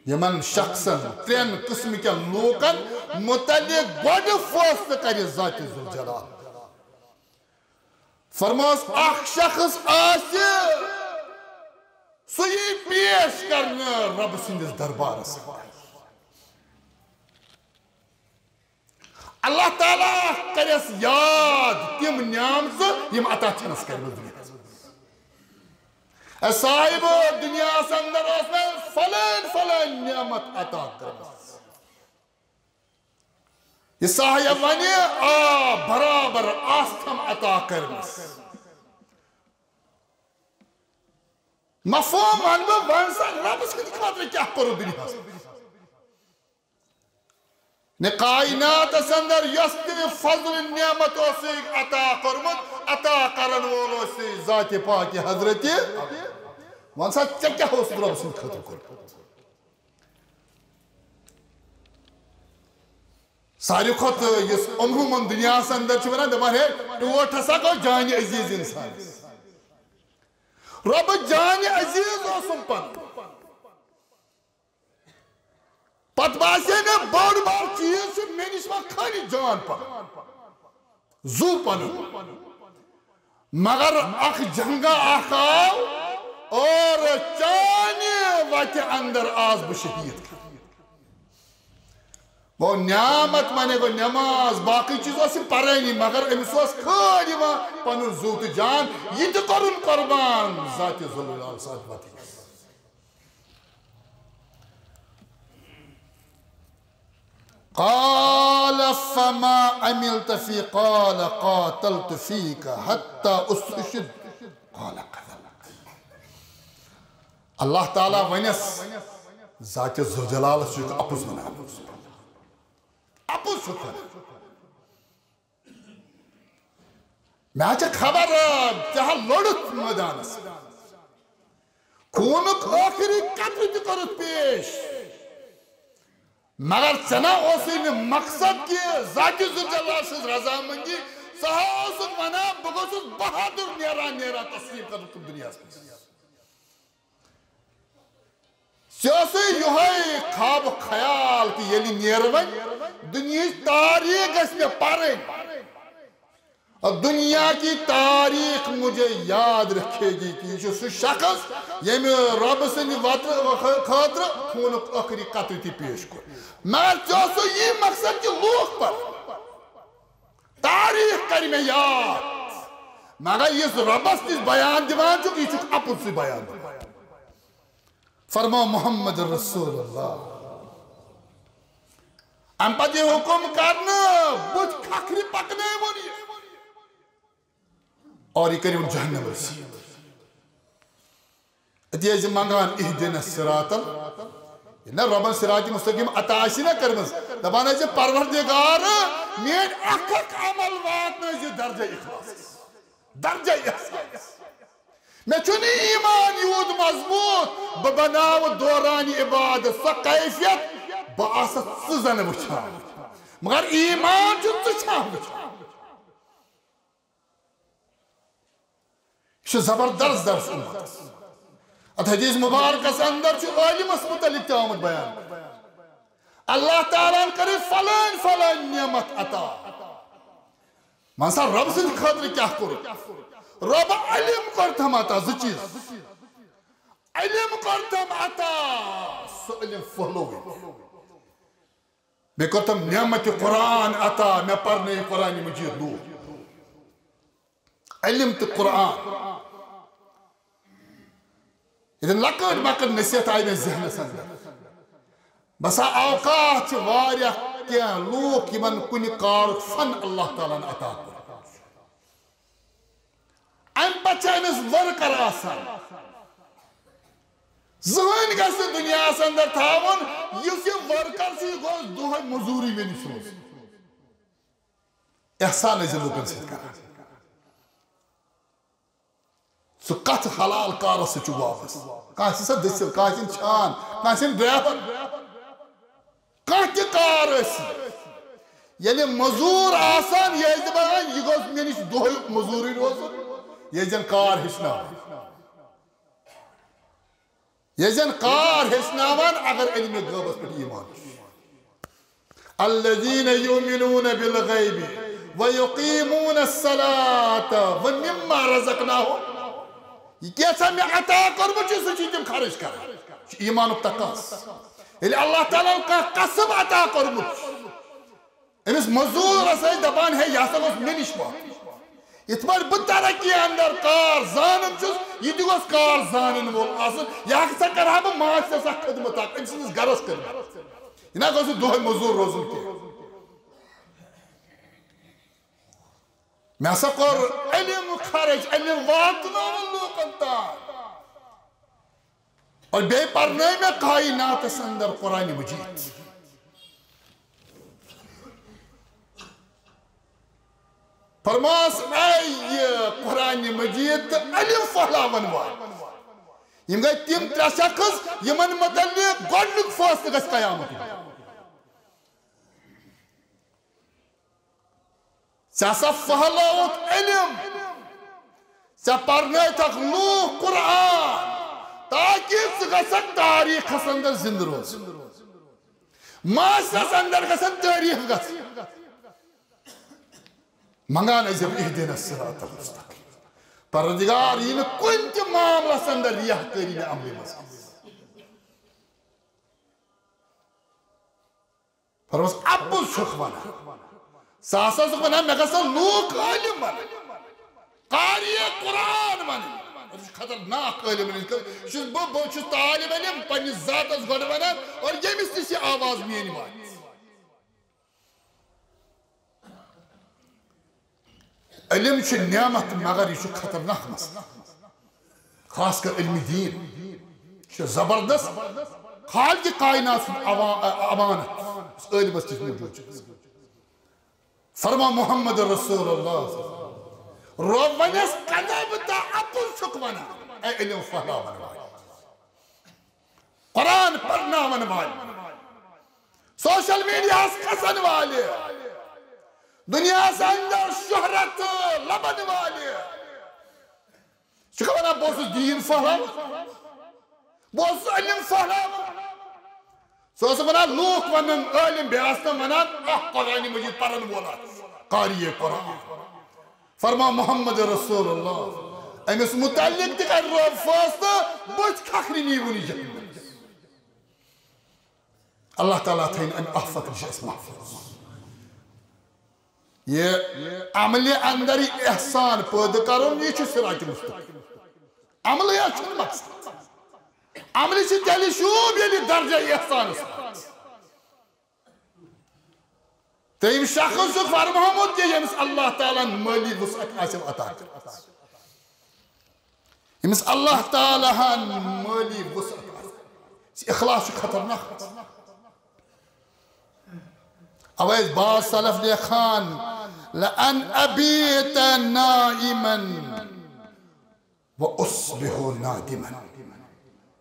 یِمن شخصن، ترٛٮ۪ن قٕسمہٕ کٮ۪ن لوٗکن متعلق گۄڈٕ فٲصلہٕ کرِ ذاتِ ذوالجلال۔ فرماس، اکھ شخص آسہِ، سُہ یی پیش کرنہٕ رۄب سٕنٛدِس دربارس اندر۔ اللہ تعالیٰ کرٮ۪س یاد تِم نعمژٕ یِم عطا چھنس کرِمژٕ دُنیاہس منٛز۔ اے صاحب، دُنیاہس اندر ٲس مےٚ فلٲنۍ فلٲنۍ نعمت عطا کٔرمٕژ۔ یہِ صاحب ونہِ، آ، برابر آستم عطا کٔرمٕژ۔ مفہوم ونہٕ بہٕ، ون سا رۄب سٕنٛدِ خٲطرٕ کیٛاہ کوٚرُتھ دُنیاہس منٛز؟ نے کائناتس اندر یۄس تہِ فضل نعمت اوسُے عطا کوٚرمُت، عطا کرن وول اوسُے ذاتِ پاکِ حضرتِ۔ ون سا، ژےٚ کیٛاہ اوسُتھ رۄب سٕنٛدِ خٲطرٕ کوٚرمُت؟ ساروی کھۄتہٕ یُس عموماً دُنیاہس اندر چھِ ونان، دپان، ہے، ٹوٹھ ہسا گوٚو جانِ عزیز انسانس۔ رۄبہٕ جانِ عزیز اوسُم پنُن۔ پتہٕ باسے مےٚ بوٚڑ بار چیٖز چھُ مےٚ نِش وۄنۍ خٲلی جان پنُن، زُو پنُن۔ مگر اکھ جنگا اکھ آو اور چانہِ وتہِ اندر آس بہٕ شہید۔ گوٚو نعمت معنی گوٚو نماز، باقٕے چیٖز اوس یہِ پرٲنی، مگر أمِس اوس خٲلی یِوان پنُن زُو تہٕ جان، یہِ تہِ کوٚرُن قربان ذاتِ ذوالجلال ساتھ وتہِ۔ قال فما عملت فيه؟ قال قاتلت فيك حتى استشهدت۔ قال كذبت۔ اللہ تعالیٰ ونس، ذاتِ ذوالجلالس چھُ اپُز ونان۔ اپُز چھُ ونان۔ مےٚ چھےٚ خبر، ژےٚ ہا لوٚڑُتھ مٲدانس۔ خوٗنُک ٲخری قطرٕ تہِ کوٚرُتھ پیش۔ مگر ژےٚ نا اوسُے نہٕ مقصد کہِ ذاتِ ذوالجلال سٕنٛز رضامندی، سُہ ہا اوسُکھ وَنان، بہٕ گوٚژھُس بہادُر نیران نیران تسلیٖم کرُن دُنیاہَس منٛز۔ ژےٚ اوسُے یِہوٚے خواب خیال کہِ ییٚلہِ نیرٕ وۄنۍ، دُنیہٕچ تاریٖخ گژھِ مےٚ پَرٕنۍ۔ اور دنیا کی تاریخ مجھے یاد رکھے گی کہ یہِ چھُ سُہ شخص ییٚمہِ رۄبہٕ سٕنٛدِ وطنہٕ خٲطرٕ خوٗنُک ٲخری قطرٕ تہِ پیش کوٚر۔ مگر ژےٚ اوسُے یی مقصد کہِ لوٗکھ پَرن، تاریخ کَرِ مےٚ یاد۔ مگر یُس رۄبَس نِش بیان دِوان چھُکھ، یہِ چھُکھ اَپُز سُے بیان دِوان۔ فرماو محمد رسول اللہ۔ اَمہِ پَتہٕ یہِ حُکُم کرنہٕ، بُتھ کھکھرِ پَکنٲوُن یہِ۔ اور یہِ کٔرِو جہنم رٔسی۔ أتی ٲسۍ زِ منٛگان اہدنا الصراط ال-، ییٚلہِ نہ رۄبَن صراط مستقیم عطا آسہِ نہ کٔرمٕژ، دَپان ٲسۍ زِ پروردگار، میٲنۍ اکھ اکھ عمل واتنٲوۍ زِ درجہ اخلاص۔ درجہ احسان۔ مےٚ چھُنہٕ ایمان یوٗت مضبوٗط، بہٕ بناوٕ دوران عبادت سۄ کیفیت، بہٕ آسہٕ ژٕ زَن وٕچھان۔ مگر ایمان چھُ ژٕ چھان وٕچھان۔ یہِ چھُ زبردست درس اُمتس۔ اتھ حدیث مبارکس اندر چھُ عٲلمس متعلق تہِ آمُت بیان۔ اللہ تعالیٰ ہن کٔرٕے فلٲنۍ فلٲنۍ نعمت عطا۔ ون سا، رۄب سٕنٛدِ خٲطرٕ کیٛاہ کوٚرُکھ؟ رۄب علم کوٚرتھم عطا، زٕ چیٖز۔ علم کوٚرتھم عطا، سُہ علم پھٔہلووُن۔ بیٚیہِ کوٚرتھم نعمت قرآن عطا، مےٚ پرنٲوۍ قرآن مجید لوٗکھ۔ علم تہٕ قرآن۔ ییٚتٮ۪ن لۄکٕٹ مۄکٕٹ نصیحت آیہِ مےٚ ذہنس اندر۔ بسا اوقات چھِ واریاہ کینٛہہ لوٗکھ یِمن کُنہِ کارُک فن اللہ تعالیٰ ہن عطا کوٚرمُت۔ امہِ پتہٕ چھِ أمِس ورکر آسان۔ زٕہٕنۍ گژھِ نہٕ دُنیاہس اندر تھاوُن، یُس یہِ ورکر چھُ، یہِ گوٚژھ دۄہے مٔزوٗرٕے مےٚ نِش روزُن۔ احسان ٲسۍ زِ لوٗکن سۭتۍ کران۔ سُہ کتھ حلال کارس سۭتۍ چھُ وابستہٕ۔ کانٛہہ آسہِ سا دٔسِل، کانٛہہ آسہِ چھان، کانٛہہ آسہِ ڈرایور، کانٛہہ تہِ کار ٲسِن۔ ییٚلہِ مٔزوٗر آسان، یہِ ٲسۍ دپان، یہِ گوٚژھ مےٚ نِش دۄہے مٔزوٗرٕے روزُن، یہِ ٲسۍ زن کار ہیٚچھناوان۔ یہِ ٲسۍ زن کار ہیٚچھناوان، اگر علمِ غٲبس پٮ۪ٹھ ایمان چھُ۔ الذين يؤمنون بالغيب ويقيمون الصلاة ومما رزقناهم۔ یہِ کینٛژھا مےٚ عطا کوٚرمُت چھُ، سُہ چھِ تِم خرٕچ کران۔ یہِ چھُ ایمانُک تقاضہٕ۔ ییٚلہِ اللہ تعالیٰ ہن کانٛہہ کسب عطا کوٚرمُت چھُ، أمِس مٔزوٗرس ٲسۍ دپان، ہے، یہِ ہسا گوٚژھ مےٚ نِش واتُن۔ یِتھ پٲٹھۍ بہٕ ترقی اندر کار زانان چھُس، یہِ تہِ گوٚژھ کار زانن وول آسُن۔ یہِ ہسا کرٕ ہا بہٕ ماجہِ سٕنٛز اکھ خدمت اکھ، أمۍ سٕنٛدِس گرس خدمت۔ یہِ نہ گوٚژھ نہٕ دۄہے مٔزوٗر روزُن کینٛہہ۔ مےٚ ہسا کوٚر علم خرٕچ، علم واتناوُن لوٗکن تام۔ اور بیٚیہِ پرنٲے مےٚ کائناتس اندر قرآن مجید۔ فرماس، اے یہِ قرآن مجید تہٕ علم پھٔہلاون وٲلۍ، یِم گٔے تِم ترٛےٚ شخص یِمن متعلق گۄڈنیُک فٲصلہٕ گژھِ قیامت۔ ژےٚ ہسا پھٔہلٲوُتھ علم، ژےٚ پرنٲوتھکھ لوٗکھ قرآن، تاکہ ژٕ گژھکھ تاریخس اندر زندٕ روزُن، معاشرس اندر گژھن تعریف گژھٕنۍ۔ منگان ٲسۍ زِ اہدنا الصراط المستقیم۔ پروردگار، یہِ نہٕ کُنہِ تہِ معاملس اندر ریاکٲری مےٚ عملہِ منٛز۔ فرماس، اَپُز چھُکھ وَنان۔ ژٕ ہسا چھُکھ وَنان، مےٚ گژھن لوٗکھ عٲلِم بَنٕنۍ، قاری قرآن بَنٕنۍ۔ یہِ چھُ خطرناک عٲلِم بَنٕنۍ۔ یہِ چھُس بہٕ، بہٕ چھُس طالب علم پننِس ذاتَس گۄڈٕ وَنان، اور ییٚمِس نِش یہِ آواز میٛٲنۍ واتہِ۔ علم چھُ نعمت، مگر یہِ چھُ خطرناک مسئلہٕ۔ خاص کر علم دین۔ یہِ چھُ زبردست خالق کائنات سُنٛد اوا-، امانت یُس عٲلمس نِش موجود چھُ۔ فرما محمد رسول اللہ۔ رۄب ونٮ۪س، کَتہِ بہٕ تۄہہِ اَپُز چھُکھ ونان، اے علم پھٔہلاون وٲلۍ، قرآن پرناون وٲلۍ، سوشل میڈیاہس کھسن والہِ، دنیاہس اندر شہرت لبن والہِ۔ سُہ چھُ ونان، "بہٕ اوسُس دیٖن پھٔہلاوان، بہٕ اوسُس علم پھٔہلاوان۔" سُہ اوس ونان، لوٗکھ ونن عٲلم، بیٚیہِ آسہٕ تِم ونان، "اکھ قرآنِ مجیٖد پرن وول آسہِ، قاری قرآن۔" فرما محمد رسول اللہ، أمِس متعلق تہِ کرِ رب فٲصلہٕ، بٔتھۍ کھکھرِ نیٖوُن یہِ جہنم۔ اللہ تعالیٰ تھٲیِن اَمہِ آفت نِش اَسہِ محفوٗظ۔ یہِ عملہِ اندر یہِ احسان پٲدٕ کرُن، یہِ چھُ صراط مستقیم۔ عملٕے یوت چھُنہٕ مقصد۔ عملہِ چھِ تیٚلہِ شوٗب، ییٚلہِ درجہ احسانس واتہِ۔ تٔمۍ شخص چھُ فرمومُت کہِ ییٚمِس اللہ تعالیٰ ہن مٲلی وسعت آسٮ۪و عطا کٔرمٕژ۔ ییٚمِس اللہ تعالیٰ ہن مٲلی وسعت آسہِ۔ اخلاص چھُ خطرناک۔ اوے ٲسۍ بعض سلف لیکھان، "لأن أبيت نائما وأصبح نادما۔"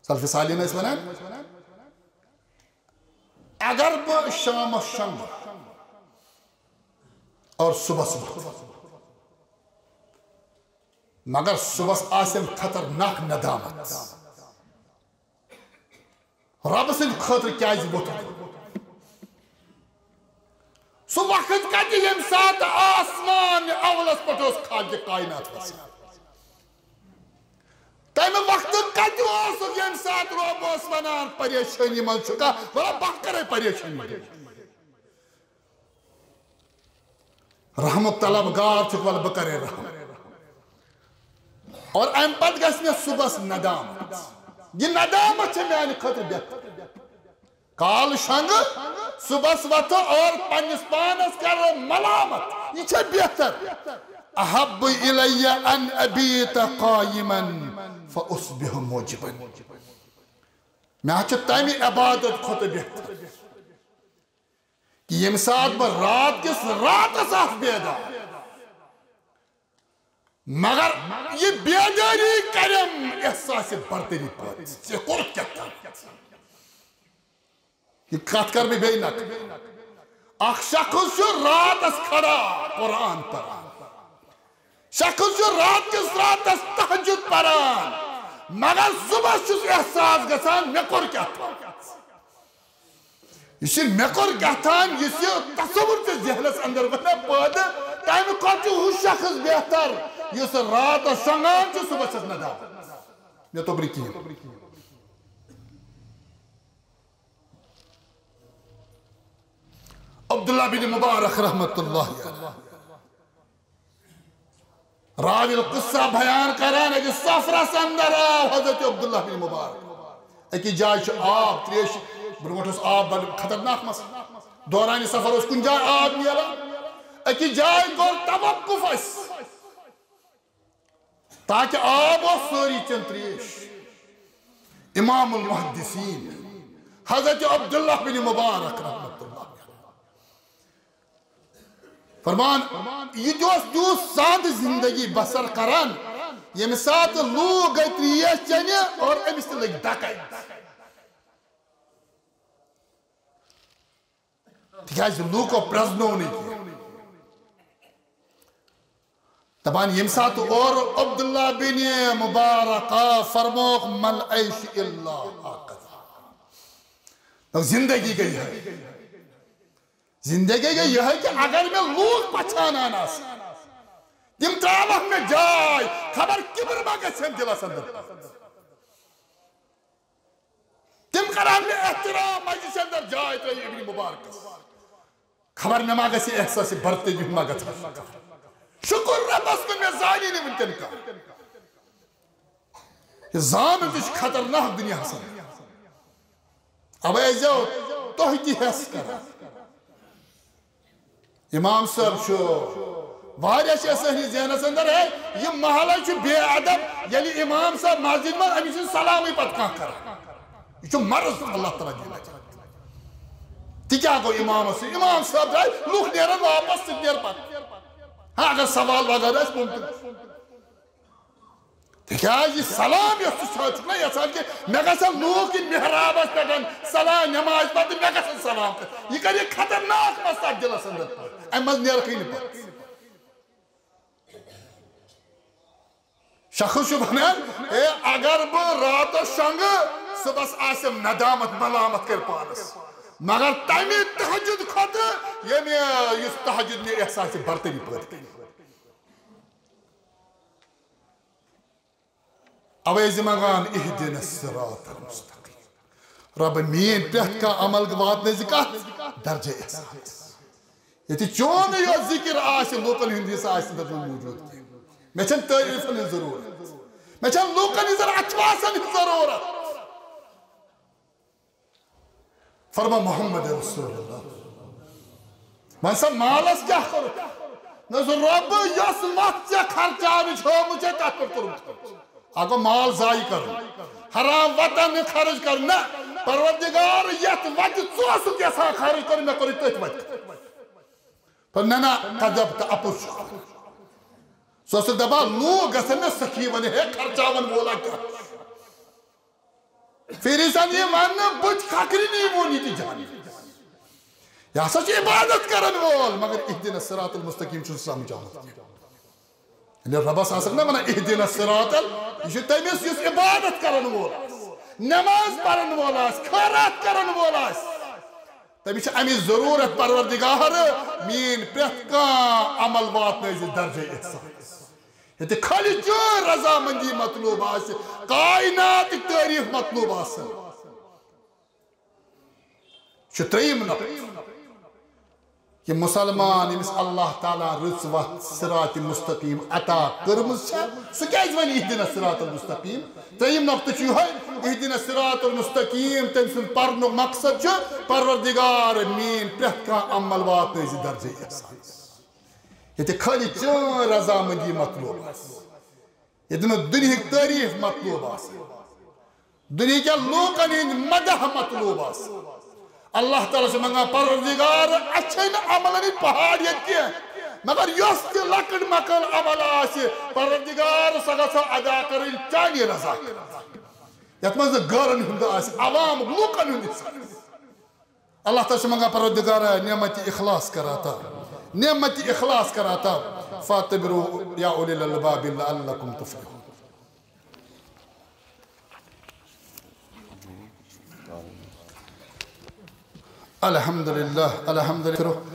سلف صالحین ٲسۍ ونان، اگر بہٕ شامس شۄنگہٕ اور صبحس وۄتھٕ، مگر صبحس آسن خطرناک ندامت۔ رب سٕنٛدِ خٲطرٕ کیازِ ووٚتھُکھ؟ سُہ وقت کتہِ ییٚمہِ ساتہٕ آسمان اولس پٮ۪ٹھ اوس خالقِ کائنات وسان؟ تمہِ وقتہٕ کتہِ اوسُکھ ییٚمہِ ساتہٕ رب اوس ونان، "پریشٲنی منٛز چھُکھا؟ وَلہٕ بہٕ کرے پریشٲنی دوٗر۔" رحمُک طلبگار چھُکھ، وَلہٕ بہٕ کرے رحم۔ اور امہِ پتہٕ گژھِ مےٚ صبحس ندامت۔ یہِ ندامت چھےٚ میانہِ خٲطرٕ بہتر۔ کالہٕ شۄنگہٕ، صبحس وۄتھٕ اور پننِس پانس کرٕ ملامت۔ یہِ چھےٚ بہتر۔ احب الی ان ابیت قائما فاصبح موجبا۔ مےٚ چھُ تمہِ عبادت کھۄتہٕ بہتر۔ کہ ییٚمہِ ساتہٕ بہٕ رات کِس راتس آسہٕ بیدار، مگر یہِ بیدٲری کرٮ۪م احساسِ برتری پٲدٕ۔ ژےٚ کوٚرُتھ کیٛاہ تام؟ یہِ کتھ کر بہٕ بیٚیہِ نقل۔ اکھ شخص چھُ راتس کھڑا قرآن پران، شخص چھُ رات کِس راتس تہجد پران، مگر صبحس چھُس احساس گژھان، مےٚ کوٚر کیٛاہ تام۔ یُس یہِ مےٚ کوٚر کیٛاہ تام، یُس یہِ تصوُر ژےٚ ذہنس اندر وۄتھِ پٲدٕ، تمہِ کھۄتہٕ چھُ ہُہ شخص بہتر، یُس راتس شۄنگان چھُ، صبحس چھس ندامت۔ مےٚ توٚر نہٕ کِہیٖنۍ۔ عبداللہ بن مبارک رحمت اللہ علیہ راوی القصہ بیان کران، أکِس سفرس اندر آو حضرت عبداللہ بن مبارک۔ أکِس جایہِ چھُ آب، تریش، برونٛٹھ اوس آب بڑٕ خطرناک مسئلہٕ۔ دوران سفر اوس کُنہِ جایہِ آب نیران۔ أکِس جایہِ کوٚر توقف اَسہِ، تاکہِ آب اوس سٲری چٮ۪ن تریش۔ امام المحدثین حضرت عبداللہ بن مبارک رحمت اللہ علیہ فرمان، یہِ تہِ اوس تیُتھ سادٕ زندگی بسر کران، ییٚمہِ ساتہٕ لوٗکھ گٔے تریش چٮ۪نہِ اور أمِس تہِ لٔگۍ دکے۔ تِکیازِ لوٗکو پرٛزنوو نہٕ یہِ۔ دپان، ییٚمہِ ساتہٕ اورٕ عبداللہ بن مبارک آو، فرمووُکھ، "ما العیش الا هكذا۔" دوٚپ، زندگی گٔے یِہے۔ زندگی گٔے یِہے کہ اگر مےٚ لوٗکھ پہچانان آسہٕ، تِم ترٛاوَکھ مےٚ جاے، خبر کِبر ما گژھن دِلس اندر۔ تِم کرن مےٚ احترام، مسجد اندر جاے ترٲیِو ابن مبارکس۔ خبر مےٚ ما گژھِ احساس برتری ہُنٛد ما گژھِ۔ شکر ربس کُن، مےٚ زانی نہٕ وٕنکٮ۪ن کانٛہہ۔ یہِ زامُت تہِ چھُ خطرناک دُنیاہس اندر۔ اوے ٲسۍزیو تُہۍ تہِ ہٮ۪س کران۔ امام صٲب چھُ، واریاہ چھِ سٲنِس ذہنس اندر، ہے، یہِ محلہ چھُ بے ادب، ییٚلہِ امام صٲب مسجد منٛز، أمِس چھُنہٕ سلامٕے پتہٕ کانٛہہ کران۔ یہِ چھُ مرض، اللہ تعالیٰ دِیِن نجات۔ تہِ کیٛاہ گوٚو امامس سۭتۍ؟ امام صٲب درٛاے، لُکھ نیرن واپس، ژٕ تہِ نیر پتہٕ۔ ہاں، اگر سوال وغٲرٕ آسہِ، ممکن۔ تِکیٛازِ یہِ سلام یۄس ژٕ چھَکھ نا یَژھان کہِ مےٚ گژھن لوٗکھ یِن محرابَس پٮ۪ٹھ صلاح نٮ۪مازِ پَتہٕ مےٚ گژھن سلام کَرٕنۍ، یہِ کَرِ خطرناک مسلہٕ دِلَس اندر پٲدٕ۔ اَمہِ منٛز نیرَکھٕے نہٕ پَتہٕ۔ شخص چھُ وَنان، "ہے، اگر بہٕ راتَس شۄنٛگہٕ، صُبحَس آسٮ۪م ندامت ملامت کَرِ پانَس، مگر تَمہِ تہجد کھۄتہٕ ییٚمہِ یُس تہجد مےٚ احساسِ برتری پٲدٕ کَرِ۔" اوے زِ منگان اہدنا الصراط المستقیم۔ رب میٲنۍ پرٛٮ۪تھ کانٛہہ عمل واتنٲے زِ کتھ درجہ احسانس۔ ییٚتہِ چون یوت ذکر آسہِ، لوٗکن ہُنٛد حصہٕ آسہِ نہٕ تتھ منٛز موٗجوٗد کینٛہہ۔ مےٚ چھنہٕ تعریفن ہٕنٛز ضروٗرت۔ مےٚ چھنہٕ لوٗکن ہٕنٛزن اتھواسن ہٕنٛز ضروٗرت۔ فرما محمد رسول اللہ۔ وۄنۍ سا مالس کیٛاہ کوٚرُتھ؟ نہ سُہ رۄب یۄس متھ ژےٚ خرچاونٕچ ہٲومٕژ چھےٚ تتھ پٮ۪ٹھ کوٚرمُت خرچ۔ اکھ گوٚو مال ضایع کرُن، حرام وتن نہٕ خرٕچ کرُن۔ نہ، پروردگار یتھ وتہِ ژٕ اوسُکھ یژھان خرٕچ کرُن، مےٚ کوٚرُے تٔتھۍ وتہِ۔ پر نہ نہ، کذبت، اپُز چھُ۔ سُہ اوسُکھ دپان لوٗکھ گژھن مےٚ سخی ونٕنۍ، ہے خرچاون وولا کیٛاہ؟ پھر یہِ زن یہِ وننہٕ، بہٕ تہِ کھکھرِ نی ووٚن یہِ تہِ جہنم۔ یہِ ہسا چھُ عبادت کرن وول، مگر اہدنا الصراط المستقیم چھُنہٕ سمجھ آمُت کینٛہہ۔ ییٚلہِ رۄبس آسکھ نا ونان اہدنا الصراط ال-، یہِ چھُ تٔمِس یُس عبادت کرن وول آسہِ، نماز پرن وول آسہِ، خٲرات کرن وول آسہِ۔ تٔمِس چھِ اَمِچ ضروٗرت، پروردگار، میٛٲنۍ پرٛٮ۪تھ کانٛہہ عمل واتنٲوزِ درجے احسانس۔ ییٚتہِ خٲلی چٲنۍ رضامندی مطلوب آسہِ، کائناتٕکۍ تعریٖف مطلوب آسن۔ چھُ ترٛیٚیِم نقطہٕ۔ یہِ مُسلمان، ییٚمِس اللہ تعالیٰ رٕژ وَتھ صراط مستقیم عطا کٔرمٕژ چھےٚ، سُہ کیٛازِ وَنہِ اہدنا الصراط المستقیم؟ ترٛیٚیِم نقطہٕ چھُ یِہوٚے، اہدنا الصراط المستقیم، تٔمۍ سُنٛد پرنُک مقصد چھُ، پروردگار، میٛٲنۍ پرٛٮ۪تھ کانٛہہ عمل واتنٲوزِ درجے احسانس۔ ییٚتہِ خٲلی چٲنۍ رضامندی مطلوب آسہِ، ییٚتہِ نہٕ دُنیہٕکۍ تعریٖف مطلوب آسن، دُنیہٕکٮ۪ن لوٗکن ہٕنٛدۍ مدح مطلوب آسن۔ اللہ تعالیٰ چھُ منٛگان، پروردگار، اَسہِ چھے نہٕ عملن ہٕنٛدۍ پہاڑ ییٚتہِ کینٛہہ، مگر یۄس تہِ لۄکٕٹ مۄکٕل عمل آسہِ، پروردگار، سۄ گژھو ادا کرٕنۍ چانی رضا خٲطرٕ، یتھ منٛز نہٕ غٲرن ہُنٛد آسہِ، عوام لوٗکن ہُنٛد حصہٕ آسہِ۔ اللہ تعالیٰ چھُ منٛگان، پروردگارا، نعمت اخلاص کر عطا، نعمت اخلاص کر عطا۔ فاعتبروا یا اولی الالباب لعلکم تفلحون۔ الحمدللہ، الحمدللہ۔